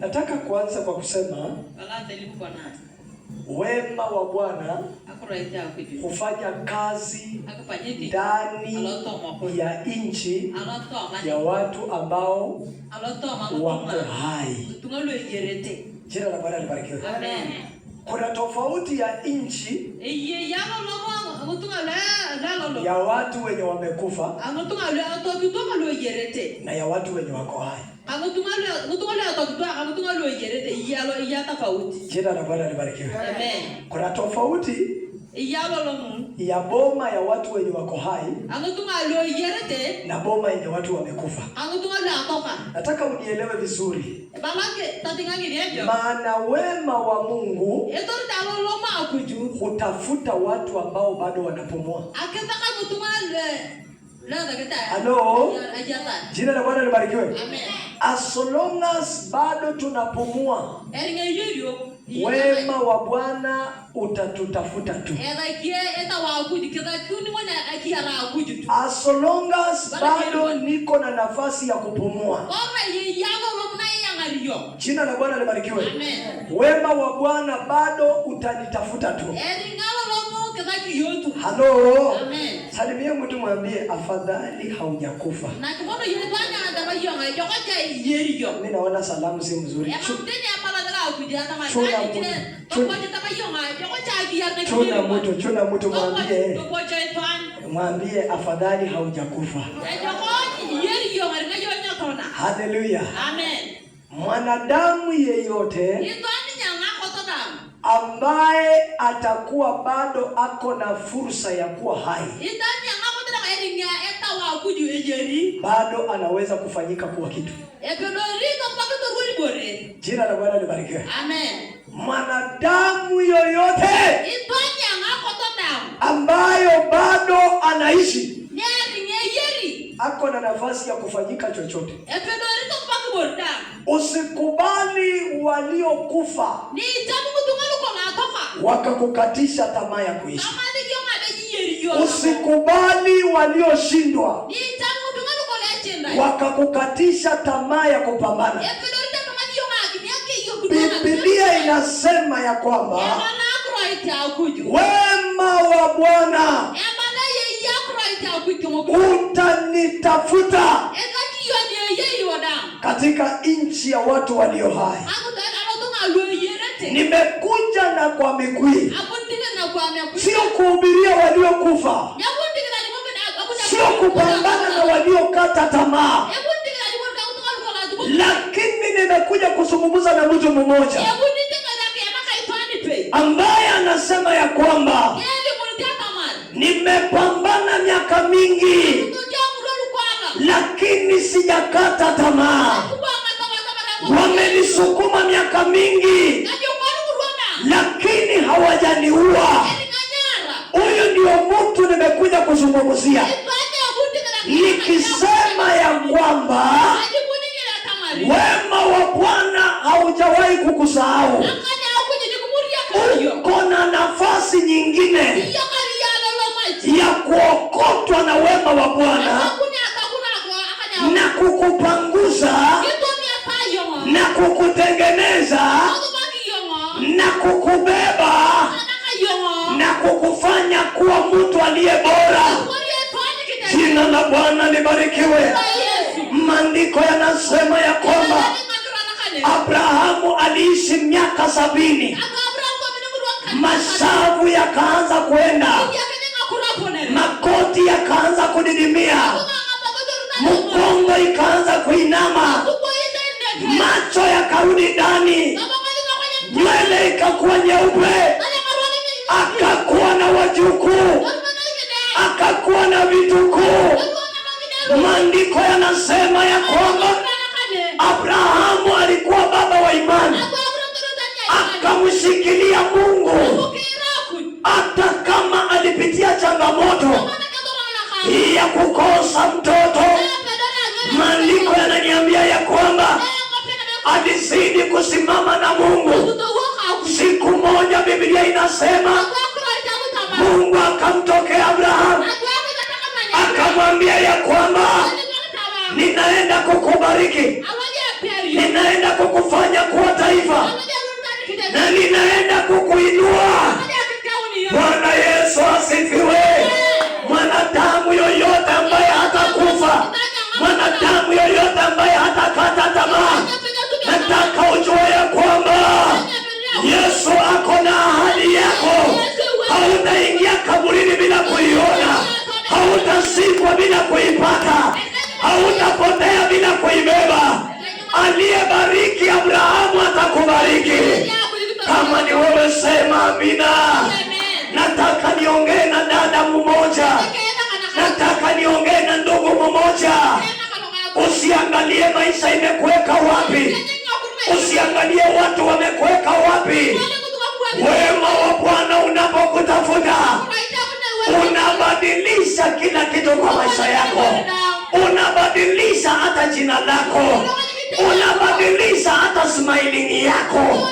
Nataka kuanza kwa kusema wema wa Bwana hufanya kazi ndani ya nchi ya watu ambao wako hai. Jina la Bwana libarikiwe. Amen. Kuna tofauti ya nchi ya watu wenye wamekufa na ya watu wenye wako hai. Jina la Bwana libarikiwe. Amen. Kuna tofauti ya boma ya watu wenye wako hai na boma yenye watu wamekufa. Nataka unielewe vizuri, maana wema wa Mungu hutafuta watu ambao bado wanapumua. Halo, jina la Bwana libarikiwe. Amen. As long as bado tunapumua, wema wa Bwana utatutafuta tu. As long as bado niko na nafasi ya kupumua, jina la Bwana libarikiwe. Amen. Wema wa Bwana bado utanitafuta tu. Halo, Amen. salimia mtu mwambie afadhali haujakufa. Mimi naona salamu si mzuri. Chuna mtu, chuna mtu mwambie, mwambie afadhali haujakufa. Haleluya. Amen. Mwanadamu yeyote ambaye atakuwa bado ako na fursa ya kuwa hai bado anaweza kufanyika kuwa kitu. Jina la Bwana libarikiwe. Amen. Mwanadamu yoyote ambayo bado anaishi ako na nafasi ya kufanyika chochote. Usikubali waliokufa wakakukatisha tamaa ya kuishi. Usikubali walioshindwa wakakukatisha tamaa ya kupambana. Biblia inasema ya kwamba wema wa Bwana utanitafuta katika nchi ya watu walio hai. Nimekuja na kwa miguu, sio kuhubiria waliokufa, sio kupambana na waliokata tamaa, lakini nimekuja kuzungumza na mtu mmoja ambaye anasema ya kwamba nimepambana miaka mingi, lakini sijakata tamaa. Wamenisukuma miaka mingi, lakini hawajaniua. Huyu ndio mtu nimekuja kuzungumzia, nikisema ya kwamba wema wa Bwana haujawahi kukusahau. Uko na nafasi nyingine ya kuokotwa na wema wa Bwana na kukupanguza na kukutengeneza na kukubeba na kukufanya kuwa mtu aliye bora. Jina la Bwana libarikiwe. Maandiko yanasema ya kwamba Abrahamu aliishi miaka 70, mashavu yakaanza kwenda, makoti yakaanza kudidimia, mgongo ikaanza kuinama, macho yakarudi ndani, nywele ikakuwa nyeupe, akakuwa na wajukuu, akakuwa na vitukuu. Maandiko yanasema ya kwamba Abrahamu alikuwa baba wa imani, akamshikilia Mungu hata kama alipitia changamoto ya kukosa mtoto. Maandiko yananiambia ya kwamba alizidi kusimama na Mungu. Siku moja Biblia inasema Mungu akamtokea Abrahamu akamwambia ya kwamba ninaenda kukubariki. Ninaenda kukufanya kuwa taifa na ninaenda kukuinua. Bwana Yesu asifiwe. Mwanadamu yoyote ambaye hatakufa, mwanadamu yoyote ambaye hatakata tamaa, nataka ujue ya kwamba Yesu ako na ahadi yako. Hautaingia kaburini bila kuiona, hautazikwa bila kuipata, hautapotea bila kuibeba. Aliyebariki Abrahamu atakubariki. Kama ni wewe, sema amina. Nataka niongee na dada mmoja, nataka niongee na ndugu mmoja. Usiangalie maisha imekuweka wapi, usiangalie watu wamekuweka wapi. Wema wa Bwana unapokutafuta unabadilisha kila kitu kwa maisha yako, unabadilisha hata jina lako, unabadilisha hata smiling yako.